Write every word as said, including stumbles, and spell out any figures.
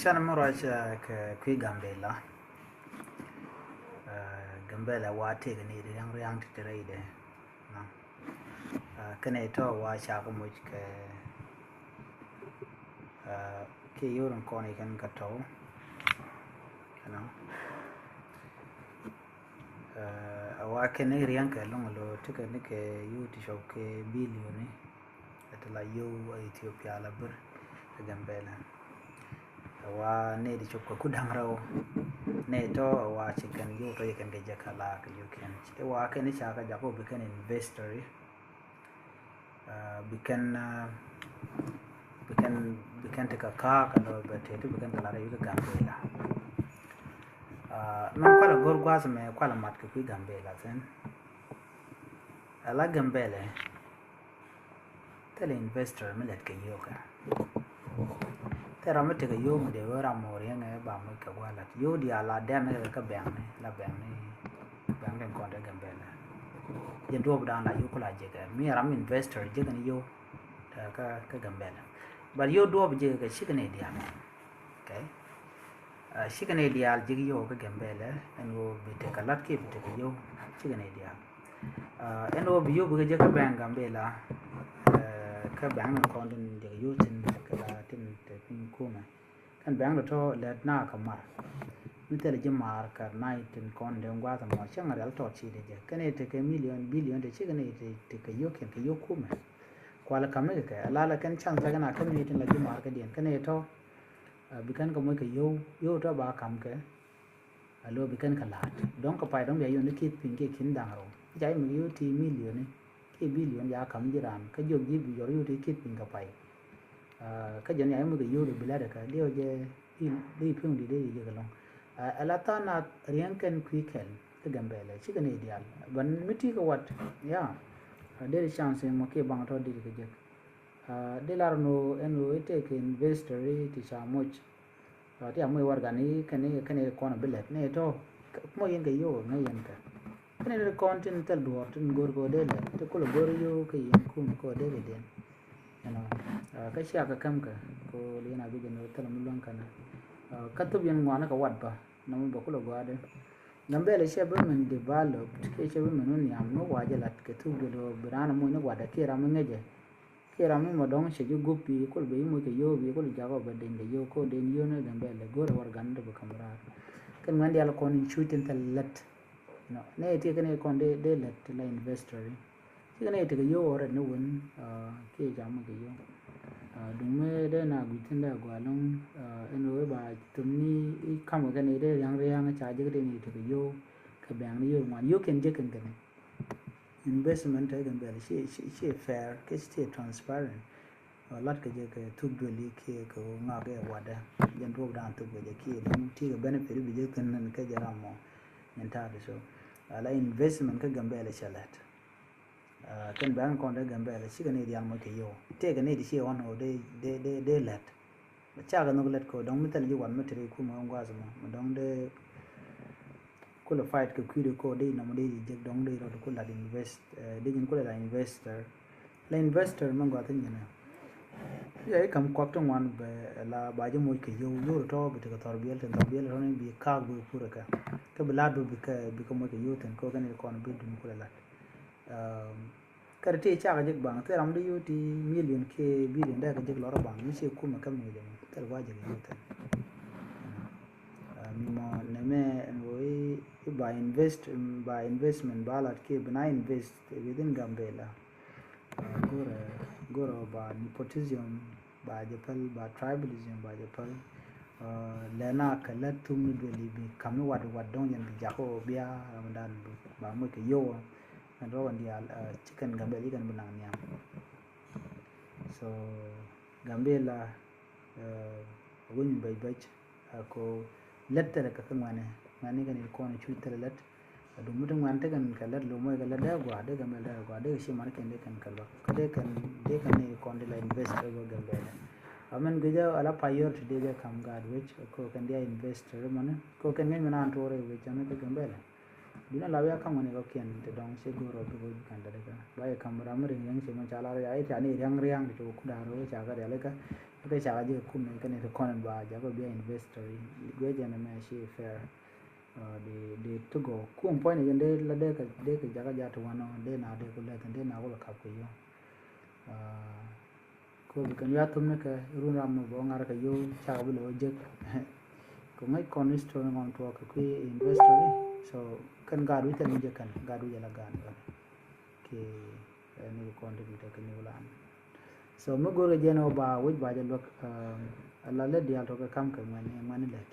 Canɛ mi ruac, eh, kɛ kui̱ Gambela. Eh, Gambela wa tëëkɛ ni ria̱ŋ ria̱ŋ ti ti rɛydɛ. Nɔ. Eh, kɛnɛ tɔ wa ca kɛ moc kɛ, eh, kɛ yo̱o̱r in kɔn ikɛn kɛ tɔw. Nɔ. Eh, a wa kɛn ni ria̱ŋ kɛ lɔŋ lo ti kɛ ni kɛ yo̱o̱ ti cɔp kɛ bilioni. Ɛ ti la yio̱w ɛ Ethiopia la bir ɛ Gambela. Ɛ wa nɛy ti cop kɛ ku da̱ŋ rɛw. Nɛy tɔ ɛ wa ci kɛn yio̱w tɔ ci kɛn kɛ jɛ kɛ la kɛ yio̱w kɛn. Ɛ wa kɛn i̱ ca kɛ jak ɔ bi kɛn investor i̱. Ɛ, bi kɛn, ɛ, bi kɛn, bi kɛn ti kɛ ka̱a̱k kɛ lɔ bɛ tëë ti bi kɛn kɛ la rɛy wi̱c kɛ Gambela. Ɛ, mɛn kualɛ go̱r gua̱a̱th mɛ kualɛ mat kɛ kui̱ Gambela thi̱n. Ɛ la Gambela. Thilɛ investor mi lɛt kɛ yio̱w kɛ. Thilɛ ram mi tekɛ yio̱w mi dee wee ram mɔ riɛŋɛ ba moc kɛ gua̱a̱ lat. Yio̱w diaal la dɛn kɛ kä bɛŋni, la bɛŋni, bɛŋni kɔn te Gambela. Jɛn duɔ̱ɔ̱p dan la yio̱w kula jekɛ. Mi ram investor jekɛ ni yio̱w, eh, kä, kä Gambela. But yio̱w duɔ̱ɔ̱p jekɛ kɛ cikɛ ni diaal. Okay. Ah, cikɛ ni diaal jek yio̱w kä Gambela, ɛn ɣöö bi tekɛ lat kiɛ bi tekɛ yio̱w, cikɛ ni diaal. Ah, ɛn ɣöö bi yio̱w bikɛ jek kä bɛŋ Gambela, eh, kä bɛŋ ni kɔn tin jek yio̱w tin kɛ la tin te piny kumɛ. Kɛn bɛŋ tɔ lɛt na kɛ mar. Mi thilɛ ji̱ mar kɛ nai tin kɔn den gua̱a̱th mɔ cäŋ rial tɔt ci de jɛ. Kɛn i̱ tekɛ milion, bilion te cikɛ ni te, tekɛ yio̱w kiɛn kɛ yio̱w kumɛ. Kualɛ kam ni kɛ kɛ, a la la kɛn chance la kɛn a kam ni tin la ji̱ mar kɛ diɛn. Kɛn i̱ tɔ, ah, bi kɛn kɛ moc kɛ yio̱w, yio̱w tɔ ba kam kɛ. A lo̱ bi kɛn kɛ la̱a̱t. Dɔ̱ŋ kɛ pay dɔ̱ŋ bia yio̱w ni ki̱th piny kiɛ ki̱n da̱ŋ rɛw. Ca imɛ kɛ yio̱w ti milioni kiɛ bilioni ca ka̱m ji̱ raan. Kä jiɔk ji̱ bi yɔr yio̱w ti ki̱th piny kɛ pay. Ah, kä jɛn ca imɛ kɛ yio̱w di bi la̱t ɛ kä diɛw jɛ di, di pi̱uŋ di dee di jek ɛlɔ̱ŋ. Ah, ɛ la tha̱a̱ŋ nath riäŋ kɛn kui̱ kɛl kä Gambela. Cikɛ ni diaal. Ban mi ti kɛ wat. Ya. Ah, dee di chance mɔ kiɛ baŋ tɔ di di kɛ jek. Ah, di lar ni ɣöö ɛn ɣöö i̱ tëëkɛ investor i̱ ti ca moc. Ah, ti a moc warɛgani kɛn i̱, kɛn i̱ kɔn a bi lɛt ni tɔ. Moc yɛn kɛ yio̱w ŋäc yɛn kɛ. Kɛn i̱ kɔn tin thil duɔ̱ɔ̱r tin go̱r kɛ ɣöö dee lɛt. Ti kulɛ go̱r yio̱w kɛ yɛn kum kɛ ɣöö dee kɛ den. You know, ah, kä cia kɛ käm kɛ kɛ ɣöö liɛn a bi jɛn ɣöö thil mi luäŋ kɛn. Ah, kä thop yɛn ŋuani kɛ wat bä. Nɔmɔ bä kulɛ gɔaa dee. Gambela cɛ bi min developed kiɛ cɛ bi min wä nhiam ni wa jɛ lat kɛ thuk duël ɣöö bi raan moc ni watdɛ kiɛ ram mi ŋäcɛ. Kiɛ ram mi mɔ dɔ̱ŋ cɛ ji̱ gup bi kul bɛ i̱ moc kɛ yio̱w bi kul jakä bɛ den kɛ yio̱w kɛ den yio̱w ni Gambela go̱rɛ warɛgani ti bi ka̱m raar. Kɛn ŋuɛn diaal kɔn in cuc tin thil lät. Nɛ ti kɛn i̱ kɔn dee, dee lät ti la investor i̱. Cikɛ nɛ tekɛ yio̱w ɔ rɛt ni wen, ah, kiɛ ca moc kɛ yio̱w. Ah, duŋ mëë dee na gui̱c thi̱n dee a gɔaa ɛlɔ̱ŋ, ah, ɛn ɣöö i̱ ba thom ni i̱ ka̱m kɛ kɛn i̱ dee ria̱ŋ ria̱ŋ ca jek dee ni tekɛ yio̱w kɛ bɛ̈ɛ̈ŋ ni yio̱w ŋuan. Yio̱w kɛn jek kɛn kɛn. Investment te Gambela ci, ci, ci fair, kɛ ci transparent. Ɔ lat kɛ jɛ kɛ thuk duëli kiɛ kɛ ɣöö ŋak ɛ watdä. Jɛn duɔ̱ɔ̱p da̱a̱n thuk kɛ jɛ kiɛ dɔ̱ŋ ti kɛ benefit bi jɛ thi̱n kɛ jɛ ram mɔ. Min ta̱a̱ di so. Ala investment kä Gambela cɛ lät. Ah, kɛn bɛ̈ɛ̈n kɔn dee Gambela cikɛ ni diaal moc kɛ yio̱w. Tëëkɛ ni di ci ɣɔn ɣöö dee, dee, dee, dee lät. Bɛ cakɛ nhök lät kɛ ɣöö dɔ̱ŋ mi thil ji̱ wan mi te ri kumɛ ɣän gua̱a̱th mɔ. Mi dɔ̱ŋ dee qualified kɛ kui̱dɛ kɛ ɣöö dee nɔmɔ dee ji̱ jek dɔ̱ŋ dee rɔɔd ku lat invest, eh, dee ji̱n ku lat investor. La investor mi gɔaa thi̱n ji̱n ɛ. Ya i̱ ka̱m kuak ti ŋuan bɛ la ba ji̱ moc kɛ yio̱w, yio̱w tɔ̱ bi tekɛ thɔr biɛl, tin thɔr biɛl tɔ̱ ni bi kaak bi pur ɛ kɛ. Kä bi la̱t bi, bi kɛ, bi kɛ moc kɛ yio̱w thi̱n kɛ ɣöö kɛn i̱ kɔn bi dun kulɛ la̱t. Um, Kä ti ti cakɛ jek baŋ, thil ram di yio̱w ti million kiɛ billion dee kɛ jek lɔrä baŋ, mi ci kumɛ kä million, thil gua̱a̱ jek yio̱w thil. Ah, mi mɔ nɛmɛ ɛn ɣöö i̱, i̱ ba invest, ba investment ba lat kiɛ bi na invest within Gambela. Ah, go̱rɛ, go̱rɛ ba nepotism, ba jɛ päl, ba tribalism, ba jɛ päl. Ah, lɛna kɛ lät thuk ni duëli bi ka̱m ni wat, wat dɔ̱ŋ jɛn bi jakä ɣöö bia ramdan bi, ba moc kɛ yio̱w. Ɛn rɔɔk ɛn diaal, ah, ci kɛn Gambela ci kɛn bi naŋ nhiam. So Gambela, ah, winy bɛc bɛc, ah, ko lät thilɛ kɛ kɛ ŋuɛnɛ, ŋuɛnɛ kɛn i̱ kɔn i̱ cuc thilɛ lät. A duŋ mi ti ŋuɛn ti kɛn kɛ lät lo̱mɔ kɛ lät dee gɔaa, dee Gambela dee gɔaa, dee kɛ ci mar kɛn dee kɛn kɛ luäk. Kä dee kɛn, dee kɛn i̱ kɔn di la invest kɛ Gambela. A mɛn guic a la priority dee jɛ kam gaat wec, ko kɛn dia invest ri mɔni, ko kɛn ŋäc mi naan tuɔɔr i̱ wec ɛn kɛ Gambela. Duŋni la wi̱i̱ a ka̱m ŋuani kɔ̱kiɛn ti dɔ̱ŋ ci go̱o̱r rɔ bi go̱o̱r kɛn dädäkä. Ba yɛ ka̱m ram mi ri̱ŋ ri̱ŋ ci mɛn ca lar ya i̱ tiani ri̱a̱ŋ ri̱a̱ŋ ti ci wä kut da̱a̱r wä ca kɛ rialikä. Kä ca kɛ ji̱ kɛ kum kɛn ti kɔn ba jakä bia investor i̱ guiɛ jɛn mɛ ci fair. Di di ti gɔw kum puɔ̱ny ni jɛn dee la dee kɛ dee kɛ jakä jaa ti wanɔ dee na dee ku lɛth dee na wä la kap kɛ yɔ̱ŋ. Ko bi kɛn wi̱i̱ a thum ni kɛ run ram mi bä ŋa̱r kɛ yio̱w cak bi lɛ wä jek. Kɛ ŋäc kɔn history ŋɔn tuɔɔk kɛ kui̱ investor. So kɛn gaat wi̱c kɛn mi jek kɛn gaat wi̱c ala gaan kɛn. Kɛ ni kɔn ti bi tekɛ ni wä lan. So mi go̱r kɛ jɛn ɔ ba wi̱c ba jɛ luäk. Ala lɛ diaal tɔk kɛ kam kɛ ŋuɛn ŋuɛn lɛt.